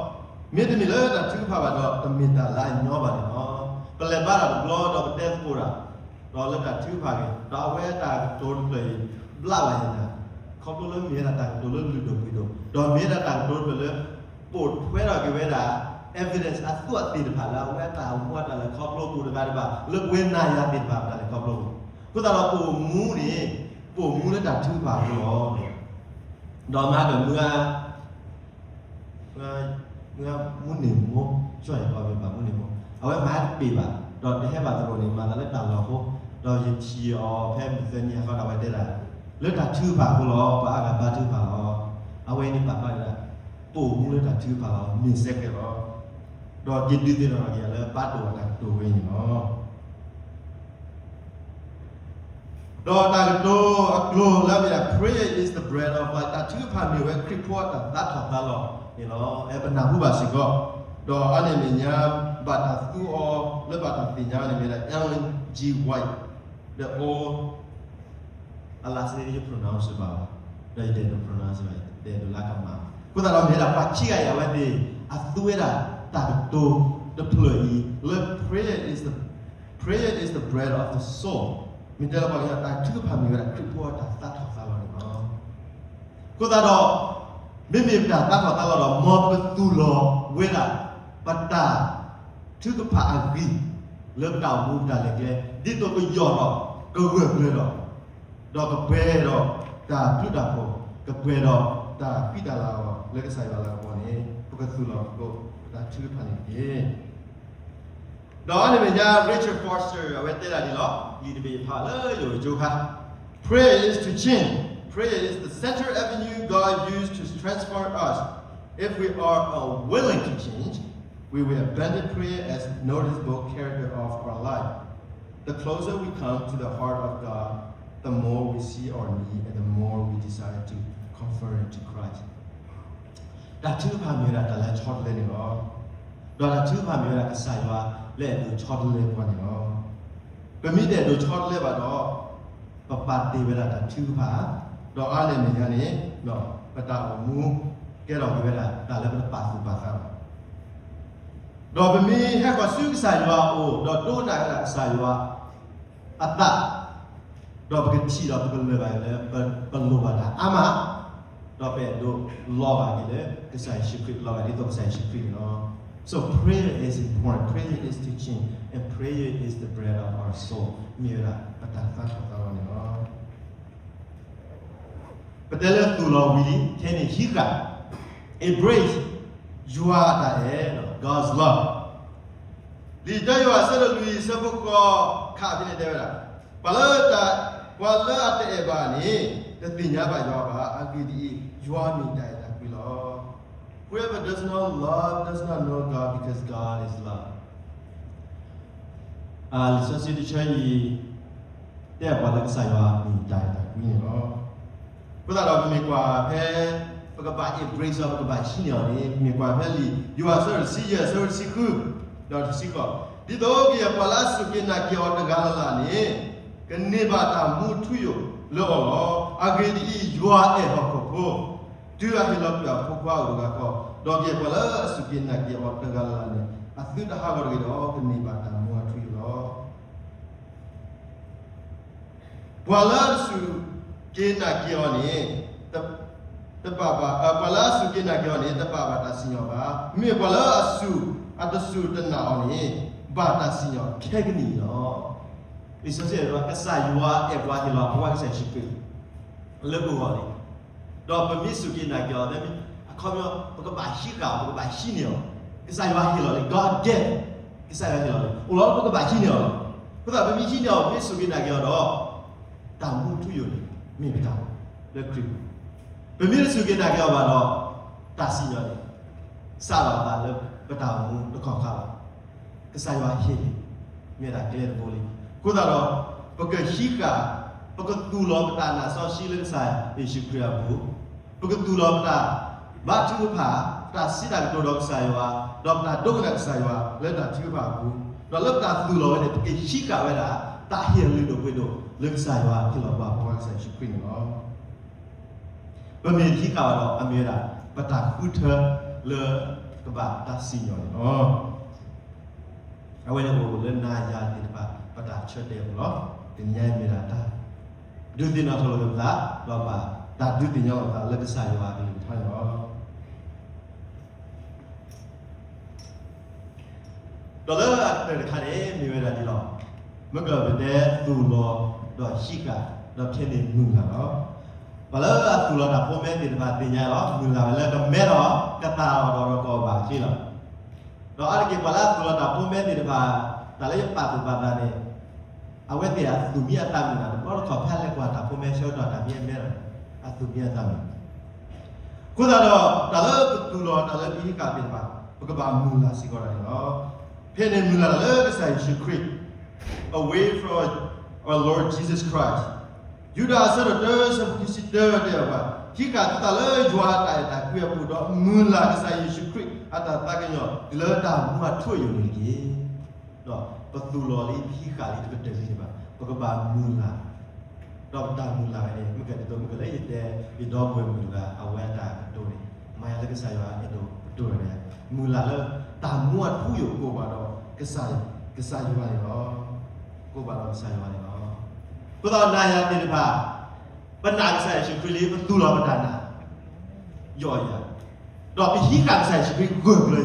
မ့တမ့ၢ်လၢတၢ်ထုကဖၣ်ဘၣ်ဒီး တမ့ၢ်တၢ်လၢအညီဘၣ်န့ၣ်လီၤ. ပလဲၤဘါတၢ်တဘျီဒီးပတဲသကိးတၢ်, ဒီးလၢတၢ်ထုကဖၣ်ဂ့ၤ, ဒီးအဝဲတၢ်ကတိၤတဖျၢၣ်အံၤ ဘျးဘၣ်ယနၢ်, ခီဖျိလၢမ့ၢ်ဝဲဒၣ်တၢ်ကတိၤလၢလုၢ်ဒိၣ်ပှ့ၤဒိၣ်, ဒီးမ့ၢ်ဝဲဒၣ်တၢ်ကတိၤတဖျၢၣ်လၢ ပိာ်ထွဲထီၣ်က့ၤဝဲဒၣ် evidence အသူးအသ့ၣ်တဖၣ်လၢအဝဲတၢ်အိၣ်မူအတၢ်လဲၤခီဖျိပူၤတဂၤတဘၣ် လၢပဝဲနၤယၤသ့ၣ်တဖၣ်တၢ်လဲၤခီဖျိပူၤ, အဃိသတးဒီးပိာ်မူန့ၣ် ပိာ်မူလၢတၢ်ထုကဖၣ်အဃိလီၤ. ဒီးမၤကမုၢ် မုၢ်နံၤမိၢ်, ကၠီၣ်ယၤကီၢ်မ့ၢ်ပှၤမုၢ်နံၤမိၢ်, အဝဲမၤတပ့ၤဘၣ်, ဒီးတဟဲဘၣ်သရိာ်န့ၣ် မၤသးလၢတၢ်လီၢ်ဖိ, ဒီးယထံၣ်အီၤဖဲမုၢ်သၢနံၤအဃိဒီး အဝဲတဲဒၣ် လၢတၢ်ထုကဖၣ်အဃိလီၤ, ပှၤအါဂၤဘါထုကဖၣ်လီၤ. အဝဲန့ၣ်ပာ်ဖျါဒၣ် ပိာ်မူလၢတၢ်ထုကဖၣ်လီၤ, မ့ၢ်စဲဃဲလီၤ. ဒီးက့ၤဒုးသ့ၣ်နီၣ်ထီၣ်က့ၤလၢဘါဒိၣ်အတၢ်ကတိၤဝဲန့ၣ်လီၤ. ဒီးတၢ်ကတိၤအကျိၤလၢအမ့ၢ်ဒၣ် prayer is the bread of life, တၢ်ထုကဖၣ်မ့ၢ်ဝဲခရံာ်ဖိအတၢ်သါထီၣ်သါလီၤန့ၣ်လီၤ. အဲပနၢ်ဟူဘၣ်စ့ၢ်ကီး, ဒီးအါန့ၢ်အမဲာ်ညါ ဘၣ်တၢ်သူအီၤလၢဘၣ်တၢ်သ့ၣ်ညါန့ၣ်မ့ၢ်ဒၣ် Ellen G. White, the old အ last name ယ pronounce ဘၣ်, ဒီးယတအဲၣ်ဒိး pronounce ဘၣ်, ယတအဲၣ်ဒိးလၢကမၣ်. အဃိသတးဒီးမ့ၢ်ဝဲဒၣ်ပှၤခံဂၤအံၤ အဝဲသ့ၣ်အသူဝဲဒၣ်တၢ်ကတိၤတဖျၢၣ်အံၤလၢ prayer is the, prayer is the bread of the soul, မ့ၢ်တဲလၢပှၤကညီ တၢ်ထုကဖၣ်မ့ၢ်ဝဲဒၣ်ခရံာ်ဖိအတၢ်သါထီၣ်သါလီၤန့ၣ်လီၤ. အဃိသတးဒီး မ့မ့ၢ်ပတၢ်သါထီၣ်သါလီၤဒီး မ်ပကသူၣ်လီၤဝဲဒၣ် ပတၢ်ထုကဖၣ်အဂံၢ် လၢပတၢ်အိၣ်မူပတၢ်လဲၤကျဲ ဒ်သိးကယီၢ်ဒီး ကဂၢၢ်ကျၢၤဒီး ဒီးကပှဲၤဒီးတၢ်ဘျုးတၢ်ဖှိၣ်, ကပှဲၤဒီးတၢ်ဃံတၢ်လၤအဂီၢ် လၢကစၢ်ယွၤအလၤကပီၤန့ၣ် ပကသူၣ်လီၤပတၢ်ထုကဖၣ်န့ၣ်တက့ၢ်. ဒီးအါန့ၢ်မဲာ်ညါ Richard Foster အဝဲတဲဒၣ်ဒ်လီၤ, လံာ်တဘ့ၣ်ယဖးလၢယအိၣ်ကၠိခါ, Prayer is to change. Prayer is the center avenue God used to transform us. If we are unwilling to change, we will abandon prayer as noticeable character of our life. The closer we come to the heart of God, the more we see our need and the more we desire to conform to Christ. တၢ်ထုကဖၣ်မ့ၢ်ဝဲဒၣ်တၢ်လၢဆီတလဲန့ၣ်လီၤ. ဒီးတၢ်ထုကဖၣ်မ့ၢ်ဝဲဒၣ်ကစၢ်ယွၤလၢအဲၣ်ဒိးဆီတလဲပှၤန့ၣ်လီၤ. ပမ့ၢ်တအဲၣ်ဒိးဆီတလဲဘၣ်ဒီး ပပာ်တ့ၢ်ဝဲဒၣ်တၢ်ထုကဖၣ်, ဒီးအါန့ၢ်မဲာ်ညါန့ၣ် ပတၢ်အိၣ်မူ ကဲထီၣ်က့ၤဝဲဒၣ်တၢ်လၢပတပာ်သူၣ်ပာ်သးဘၣ်. ဒီးပမ့ၢ်ဟဲဃီၤဆူကစၢ်ယွၤအအိၣ် ဒီးဒိကနၣ်ဝဲဒၣ်ကစၢ်ယွၤအသး ဒီးပကထံၣ်ဒီးပကလၢၢ်ဘၣ်လၢ ပလိၣ်ဘၣ်တၢ်အါမး, ဒီးပအဲၣ်ဒိးလီၤဂာ်က့ၤလၢကစၢ်ယ့ၣ်ၡူးခရံာ်, လီၤဂာ်ဒ်သိးကစၢ်ယ့ၣ်ၡူးခရံာ်န့ၣ်လီၤ. So prayer is important. Prayer is teaching, and prayer is the bread of our soul. မ့ၢ်ဝဲဒၣ်ပတၢ်သါထီၣ်သါလီၤန့ၣ်လီၤ. ပတဲလၢသူၣ်လီၤဝံၤလံ, ခဲန့ၣ်ဟံးဃာ်, embrace ယွၤအတၢ်အဲၣ်, God's love. လံာ်တၢယိၤဟၣ်အဆၢဒိၣ်လွံၢ်အဆၢဖိဃိး ခးဖဲန့ၣ်တဲဝဲဒၣ်, ပှၤလၢတၢ်, ပှၤလၢအတအဲၣ်ဘၣ်န့ၣ် တသ့ၣ်ညါဘၣ်ယွၤဘၣ်. အဂ့ၢ်ဒ်အံၤ, ယွၤမ့ၢ်တၢ်အဲၣ်တၢ်ကွံလီၤ. Whoever does not love does not know God, because God is love. လံာ်စီဆှံတဆၢအံၤ တဲပှၤလၢကစၢ်ယွၤမ့ၢ်တၢ်အဲၣ်တၢ်ကွံန့ၣ်လီၤ. အဃိသတးဒီးပမ့ၢ်ကွၢ်ဖဲ ပကဘၣ် embrace အီၤ ပကဘၣ်ဟံးန့ၢ်အီၤန့ၣ် မ့ၢ်ကွၢ်ဖဲလံာ်ယိၤဟၣ်အဆၢဒိၣ်တဆံယဲၢ် အဆၢဖိတဆံဃု ဒီးတဆံဃိး, ဒ်သိးကယဲၢ်ပှၤလၢအစူၢ်က့ၤနာ်က့ၤအီၤတဂၤလၢ်လၢ်န့ၣ် ကန့ၢ်ဘၣ်တၢ်မူအထူအယိာ်လၢအီၤလီၤ. အဂ့ၢ်ဒ်အံၤ, ယွၤအဲၣ်ဟီၣ်ခိၣ်ဖိ တုၤအဟ့ၣ်လီၤကွံာ်အဖိခွါအိၣ်တဂၤဃီ, ဒီးကယဲၢ်ပှၤလၢအစူၢ်က့ၤနာ်က့ၤအီၤတဂၤလၢ်လၢ်န့ၣ် အသုတဟးဂီၤတဂ့ၤဒီး ကန့ၢ်ဘၣ်တၢ်မူအထူအယိာ်လီၤ. ပှၤလၢအစူၢ်က့ၤနာ်က့ၤအီၤန့ၣ် တဘၣ်ဘၣ်, ပှၤလၢအစူၢ်က့ၤနာ်က့ၤအီၤန့ၣ် တဘၣ်ဘၣ်တၢ်စံၣ်ညီၣ်ဘၣ်. မ့မ့ၢ်ပှၤလၢအစူၢ်, အတစူၢ်တနာ်အီၤန့ၣ် ဘၣ်တၢ်စံၣ်ညီၣ်ခဲကနံၣ်အံၤလီၤ. လံာ်စီဆှံတဲဝဲ ကစၢ်ယွၤအဲၣ်ပှၤဟ့ၣ်လီၤအဖိခွါကစၢ်ယ့ၣ်ၡူးခရံာ် လၢပဂီၢ်လံ. ဒီးပမ့ၢ်စူၢ်က့ၤနာ်က့ၤအီၤ အခီပညီ ပကဘၣ်ဟံးဃာ်အီၤ, ပကဘၣ်ဟံးန့ၢ်အီၤ. ကစၢ်ယွၤဟ့ၣ်လီၤလံ, God gift, ကစၢ်ယွၤဟ့ၣ်လီၤလံ. အိၣ်လီၤလၢပကဘၣ်ဟံးန့ၢ်အီၤလီၤ. အဃိသတး ပမ့ၢ်ဟံးန့ၢ်အီၤ, ပမ့ၢ်စူၢ်က့ၤနာ်က့ၤအီၤဒီး တၢ်မူထူယိာ်န့ၣ် မ့ၢ်ပတၢ်အိၣ်လၢခရံာ်ပူၤ. ပမ့ၢ်တစူၢ်က့ၤနာ်က့ၤအီၤဘၣ်ဒီး တၢ်စံၣ်ညီၣ်န့ၣ် စးထီၣ်အသးလၢပတၢ်အိၣ်မူတခီၣ်ခါလီၤ. ကစၢ်ယွၤဟ့ၣ်လံ, မ့ၢ်ဒၣ်ကျဲတဘိလံ. အဃိသတးဒီး ပကဟံးဃာ်, ပကသူၣ်လီၤပတၢ်နာ်စီဆှံလၢကစၢ်ယ့ၣ်ၡူးခရံာ်အပူၤ, ပကသူၣ်လီၤပတၢ်ဘါထုကဖၣ်, ပတၢ်စံးတၢ်ကတိၤဒီးကစၢ်ယွၤ, ဒီးပတၢ်ဒိကနၣ်ကစၢ်ယွၤလၢတၢ်ထုကဖၣ်အပူၤ, ဒီးလၢပတၢ်သူၣ်လီၤဝဲန့ၣ် ပကဟံးဃာ်ဝဲဒၣ် တၢ်ဟ့ၣ်အလုၢ်ဒိၣ်ပှ့ၤဒိၣ်လၢကစၢ်ယွၤဟ့ၣ်လီၤပှၤအဖိခွါကစၢ်ယ့ၣ်ၡူးခရံာ်န့ၣ်လီၤ. ပမ့ၢ်တဟံးဃာ်ဘၣ်ဒီး အမ့ၢ်ဝဲဒၣ် ပတၢ်ဃုထၢလၢကဘၣ်တၢ်စံၣ်ညီၣ်န့ၣ်လီၤ. အဝဲန့ၣ်အိၣ်လၢနၤယၤသ့ၣ်တဖၣ် ပတၢ်ဆၢတဲာ်အပူၤလီၤ. တနံၤညါအံၤမ့ၢ်ဒၣ်တၢ် ဒုးသ့ၣ်နီၣ်ထီၣ်လိာ်သး, ဒီးဘၣ်တၢ်ဒုးသ့ၣ်ညါလိာ်သးလၢကစၢ်ယွၤအကလုၢ်ကထါန့ၣ်လီၤ. ဒီးလၢအကတၢၢ်တခါန့ၣ် မ့ၢ်ဝဲဒၣ်ဒ်လီၤ. မ့ၢ်ကပတဲသူၣ်လီၤဒီးဟံးဃာ်, ဒီးဖဲန့ၣ်မုၢ်လၢ်လီၤ. ပှၤလၢအသူၣ်လီၤတၢ်ဖိမဲသ့ၣ်တဖၣ်သ့ၣ်ညါလီၤ, မုၢ်လၢ်ဝဲလၢကမဲဒီးကသၣ်လီၤဒီးကီၢ်ဘၣ်အခံလီၤ. ဒီးအါတက့ၢ်ပှၤလၢအသူၣ်လီၤတၢ်ဖိမဲသ့ၣ်တဖၣ် တၢ်လၢယပာ်သူၣ်ပာ်သးန့ၣ် အဝဲသ့ၣ်အသူၣ်မံအသးမုၢ်လၢ် တဘျီတခီၣ်ဖဲလဲၤကွၢ်တၢ်ဖိမဲဆၢကတီၢ် တၢ်မံအမဲလီၤ, အသူၣ်မံအသးမုၢ်လၢ်. အဃိသတးဒီး တၢ်လၢပသူၣ်လီၤ တၢ်လၢပဟံးဃာ်သ့ၣ်တဖၣ် ပကဘၣ်မုၢ်လၢ်စ့ၢ်ကီးဒၣ်န့ၣ်လီၤ. ဖဲန့ၣ်မုၢ်လၢ်တၢ်လၢကစၢ်ယ့ၣ်ၡူးခရံာ် away from our Lord Jesus Christ. ယူဒၤအဆၢဒိၣ်တၢ အဆၢဖိခံဆံတၢ တဲဘၣ်, ဟံးဃာ်သုသးလၢယွၤအတၢ်အဲၣ်တၢ်ကွံအပူၤ ဒီးမုၢ်လၢ်ကစၢ်ယ့ၣ်ၡူးခရံာ်အတၢ်သးကညီၤ တုၤလၢတၢ်မူအထူအယိာ်န့ၣ်တက့ၢ်. ဒီးပသူၣ်လီၤလံ ပဟံးဃာ်လံ တကတၢၢ်လံန့ၣ်ဘၣ်, ပကဘၣ်မုၢ်လၢ် ဒီးပတၢ်မုၢ်လၢ်ဝဲန့ၣ် မ့ၢ်ကဲဒ်သိးမ့ၢ်ကလၢယတဲ ယဒီပုၢ်ဝဲၢ်မုၣ်တဂၤ အဝဲအတၢ်ကတိၤန့ၣ် မၤယၤလၢကစၢ်ယွၤအဲၣ်ဒိးကတိၤဝဲန့ၣ် မုၢ်လၢ်လၢ တၢ်မူအထူအယိာ်ကိးဘၣ်ဒီး ကစၢ်, ကစၢ်ယွၤန့ၣ်လီၤ. ကိးဘၣ်ဒီးကစၢ်ယွၤန့ၣ်လီၤ. အဃိသတးနၤယၤသ့ၣ်တဖၣ် ပနာ်ကစၢ်ယ့ၣ်ၡူးခရံာ်လံ ပသူၣ်လီၤပတၢ်နာ် ယီၢ်ယၤ, ဒီးပဟံးဃာ်ကစၢ်ယ့ၣ်ၡူးခရံာ်ဂၢၢ်ကျၢၤယၤ, မ့ၢ်တခီ ပဟံးဃာ်ဘျီပျၢ်လီၤဘျီ ဟံးဃာ်ဘျီပျၢ်လီၤဘျီ, ဒီးပမုၢ်လၢ်တၢ်စ့ၢ်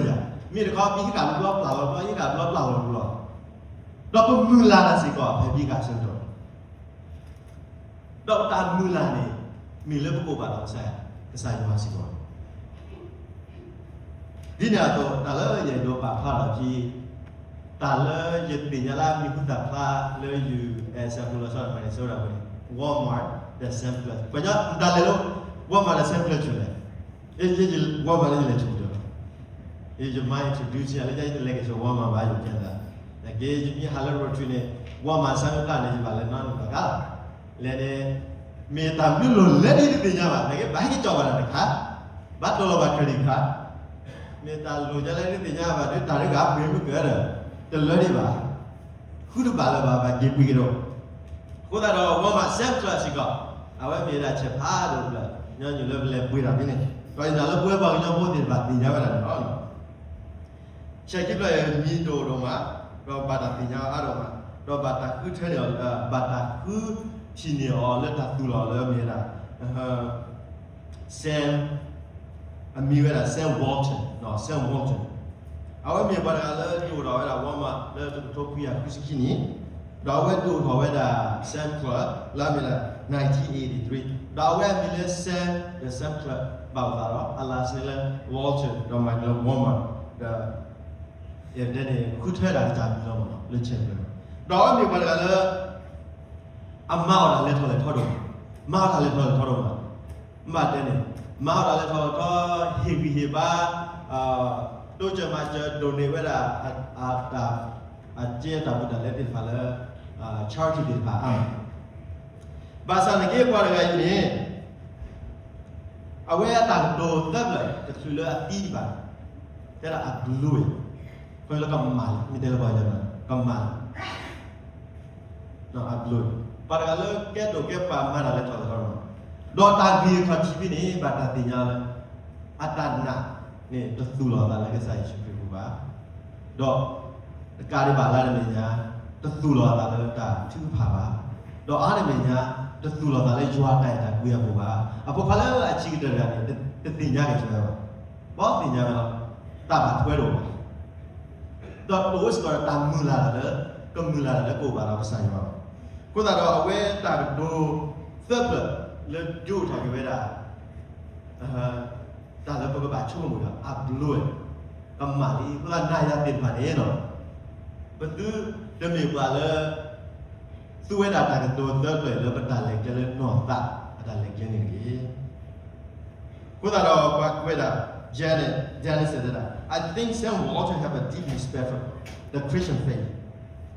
ကီး ဖဲပဟံးဃာ်ဆၢကတီၢ် ဒီးတၢ်မုၢ်လၢ်န့ၣ် မ့ၢ်လၢပကိးဘၣ်ဒီးကစၢ်, ကစၢ်ယွၤစ့ၢ်ကီး. ဒ်န့ၣ်အသိး တၢ်လၢယအဲၣ်ဒိးပာ်ဖျါထီၣ်အခံ, တၢ်လၢယသ့ၣ်ညါလၢအမံၤဟူသၣ်ဖျါလၢ U S အပူၤလီၤဆီ Minnesota အပူၤန့ၣ် Walmart ဒီး Sam's Club ပှၤကညီမတၤလဲၤလၢ Walmart ဒီး Sam's Club ဆိလဲၣ်. ယ ယ Walmart လၢယလဲၤဆိကတၢၢ် ယမၤ introduce ယၤလၢယတလဲၤက့ၤဆိ Walmart ဘၣ် ယကဲသး, နာ်က့ ယမ့ၢ်ဟးလၢ road trip န့ၣ် Walmart ဆၢကတီၢ်န့ၣ် ယဘၣ်လဲၤနီတဘျီကါလီၤ. လဲၤန့ၣ် မ့ၢ်တၢ်မနုၤလိၣ်လဲၣ်ဒ်တသ့ၣ်ညါဘၣ်, နာ်က့ ဘၣ်ဟဲက့ၤကၠီၣ်ဘၣ်တၢ်တခါ, ဘၣ်တီၢ်လီၤဘၣ် credit card, မ့ၢ်တၢ်လိၣ်ညါလၢတသ့ၣ်ညါဘၣ်ဒီး တၢ်ရ့ဂၤပှ့ၤမုၢ်ကၢဒီး တလၢဒံးဘၣ်, ဃုတဘၣ်လၢၤဘၣ် ဘၣ်က့ၤပှ့ၤကဒီး. အဃိသတးဒီး Walmart Sam's Club စ့ၢ်ကီး အဝဲမ့ၢ်ဝဲဒၣ်ဆဲးဖးဒိၣ်ဖျၢၣ် ညီနုၢ်လၢပလဲၤပှ့ၤတၢ်ဖဲန့ၣ်, ဒီးယနာ်လၢပဝဲပှၤကညီဖိသ့ၣ်တဖၣ်သ့ၣ်ညါဝဲဒၣ်န့ၣ်လီၤ. ဆဲးခံဖျၢၣ်အံၤမံၤဒိၣ်ဒိၣ်မး, ဒီးဘၣ်တၢ်သ့ၣ်ညါအါဒိၣ်မး, ဒီးဘၣ်တၢ်ဃုထၢန့ၢ်အီၤ, ဘၣ်တၢ်ဃုထံၣ်န့ၢ်အီၤလၢမ့ၢ်ဝဲဒၣ် Sam, အမံၤဝဲဒၣ် Sam Walton, Sam Walton. အဝဲမ့ၢ်ပှၤတဂၤလၢဒုးအိၣ်ထီၣ်ဝဲဒၣ် Walmart လၢတကထိခွံကယၤဃုဆံခံနံၣ်, ဒီးအဝဲဒုးအိၣ်ထီၣ်ဝဲဒၣ် Sam Club လၢအမ့ၢ်ဒၣ် nineteen eighty-three, ဒီးအဝဲအမံၤလၢ Sam ဒီး Sam Club ဘၣ်အိၣ်သးဒီး အလါစ့ၢ်လၢ Walton ဒီးမၤကလၢ Walmart ဒီး ယတဲန့ၣ် ဃုထၢဒၣ်ကစၢ်မံၤလီၤမး လၢဆဲးဖျၢၣ်, ဒီးအဝဲမ့ၢ်ပှၤတဂၤလၢ အမၤအီၣ်တၢ်လဲၤထီၣ်လဲၤထီဒိၣ်မး, မၤအီၣ်တၢ်လဲၤထီၣ်လဲၤထီဒိၣ်မး, မ့ၢ်တဲန့ၣ် မၤအီၣ်တၢ်လဲၤထီၣ်လဲၤထီ ဟ့ၣ်ဂံၢ်ဟ့ၣ်ဘါ, တိစၢၤမၤစၢၤ ဒိးန့ၢ်ဝဲဒၣ် အတၢ် အကဲတၢ်ဘူးတၢ်လဲသ့ၣ်တဖၣ်လၢ charity သ့ၣ်တဖၣ်အါမး. ဘၣ်ဆၣ်န့ၣ်က့ ပှၤတဂၤအံၤန့ၣ် အဝဲအတၢ်ကတိၤသၢဖျၢၣ်တချုးလၢအသံဒံးဘၣ်န့ၣ် တဲဒၣ်အဘျုးဝဲ, ခီလၢကမၣ်လံ, မ့ၢ်တဲလၢပှၤကညီ ကမၣ်လံ. အဘျုး, ပှၤတဂၤလၢကဲဒိၣ်ကဲပှၢ်မၤတၢ်လၢထီၣ်သတြီၤ, ဒီးတၢ်ဂ့ၢ်အခီၣ်ထံးဖဲန့ၣ် ဘၣ်တၢ်သ့ၣ်ညါလၢ အတၢ်နာ်န့ၣ် တသူၣ်လီၤအသးလၢကစၢ်ယ့ၣ်ၡူးခရံာ်အပူၤဘၣ်. ဒီးတကးဒံးဘၣ်လၢအါန့ၢ်အမဲာ်ညါ တသူၣ်လီၤအသးလၢတၢ်ထုကဖၣ်ဘၣ်. ဒီးအါန့ၢ်အမဲာ်ညါ တသူၣ်လီၤအသးလၢယွၤအတၢ်အဲၣ်တၢ်ကွံအပူၤဘၣ်. အဖိခွါလၢအဆံးကတၢၢ်တဂၤန့ၣ် တသ့ၣ်ညါက့ၤဝဲဘၣ်. ဘီသ့ၣ်ညါဝဲလီၤ, တၢ်ဘၣ်ထွဲတအိၣ်ဘၣ်. ဒီးတအိၣ်စ့ၢ်ကီးဒီးတၢ်မုၢ်လၢ်တၢ်လၢ ကမုၢ်လၢ်တၢ်လၢကအိၣ်ဘၣ်ဒီးကစၢ်ယွၤဘၣ်. အဃိသတးဒီးအဝဲတၢ်ကတိၤသၢဖျၢၣ်လၢဒုးအိၣ်ထီၣ်က့ၤဝဲဒၣ် တၢ်လၢပကဘၣ်ဆိကမိၣ်ဒီး အဘျုးဝဲ, ကမၣ်လံ. အဃိသတးနၤယၤသ့ၣ်တဖၣ်န့ၣ်လီၤ, ပသုတမ့ၢ်ပှၤလၢ သူဝဲဒၣ်တၢ်ကတိၤသၢဖျၢၣ်လၢပတၢ်လဲၤကျဲလၢနီၢ်သးအတၢ်လဲၤကျဲန့ၣ်တဂ့ၤ. အဃိသတးဒီးပှၤကွဲးဒၣ် Janet, Janet တဲဒၣ်, I think Sam Walton have a deep respect for the Christian faith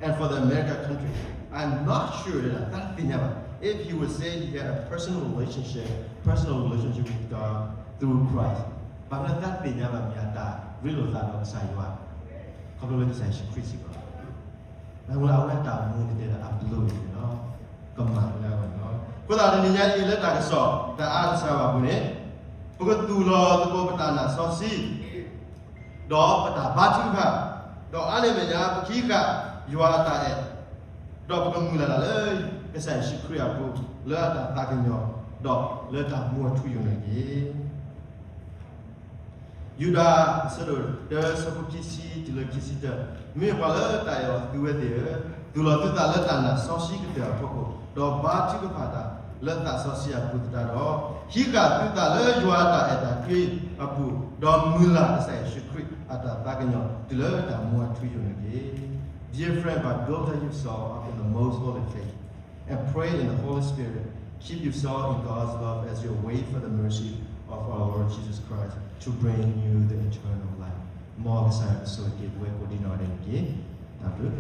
and for the American country. I'm not sure ဒၣ် သးတသ့ၣ်ညါဘၣ် if he would say he had a personal relationship, personal relationship with God through Christ. ဘၣ်မနုၤသးတသ့ၣ်ညါဘၣ်မ့ၢ်အတၢ်ရ့လိာ်သးဒီးကစၢ်ယွၤ ခီဖျိလၢကစၢ်ယ့ၣ်ၡူးခရံာ်စ့ၢ်ကီးလီၤ. အဝဲအတၢ်မူန့ၣ်တဲဒၣ်အဘျုးန့ၣ်လီၤ, ကမၣ်လၢအဂီၢ်န့ၣ်လီၤ. အဃိသတးတနံၤညါအံၤလၢတၢ်ကစီၣ်တၢ်အါတစှၤဘၣ်အပူၤန့ၣ် ပကသူၣ်လီၤသကိးပတၢ်နာ်စီဆှံ ဒီးပတၢ်ဘါထုကဖၣ်, ဒီးအါန့ၢ်အမဲာ်ညါ ပကဟံးဃာ်ယွၤအတၢ်အဲၣ်, ဒီးပကမုၢ်လၢ်တၢ်လၢကစၢ်ယ့ၣ်ၡူးခရံာ်အပူၤ လၢအတၢ်သးကညီၤ ဒီးလၢတၢ်မူအထူအယိာ်န့ၣ်တက့ၢ်. ယူဒၤ အဆၢဒိၣ်တၢ ဆၢဖိခံဆံတုၤလၢခံဆံတၢ, မ့ၢ်ပှၤလၢတၢ်အဲၣ်အီၤသုဝဲသ့ၣ်ဧၢ, သူၣ်လီၤသုသးလၢတၢ်နာ်စီဆှံကတၢၢ်အဖီခိၣ်, ဒီးဘါထုကဖၣ်တၢ်လၢသးစီဆှံအပူၤသတးဒီး, ဟံးဃာ်သုသးလၢယွၤအတၢ်အဲၣ်တၢ်ကွံအပူၤ, ဒီးမုၢ်လၢ်ကစၢ်ယ့ᣣ်ၡူးခရံာ်အတၢ်သးကညီၤ တုၤလၢတၢ်မူအထူအယိာ်န့ၣ်တက့ၢ်. Dear friend, by building yourself up in the most holy faith, and pray in the Holy Spirit. Keep yourself in God's love as you wait for the mercy of our Lord Jesus Christ to bring you the eternal life. မ်ကစၢ်ယွၤကဆိၣ်ဂ့ၤက့ၤပဝဲကိးဒံနီၢ်ဂၤဒဲးန့ၣ်တက့ၢ်. တၢ်ဘျုး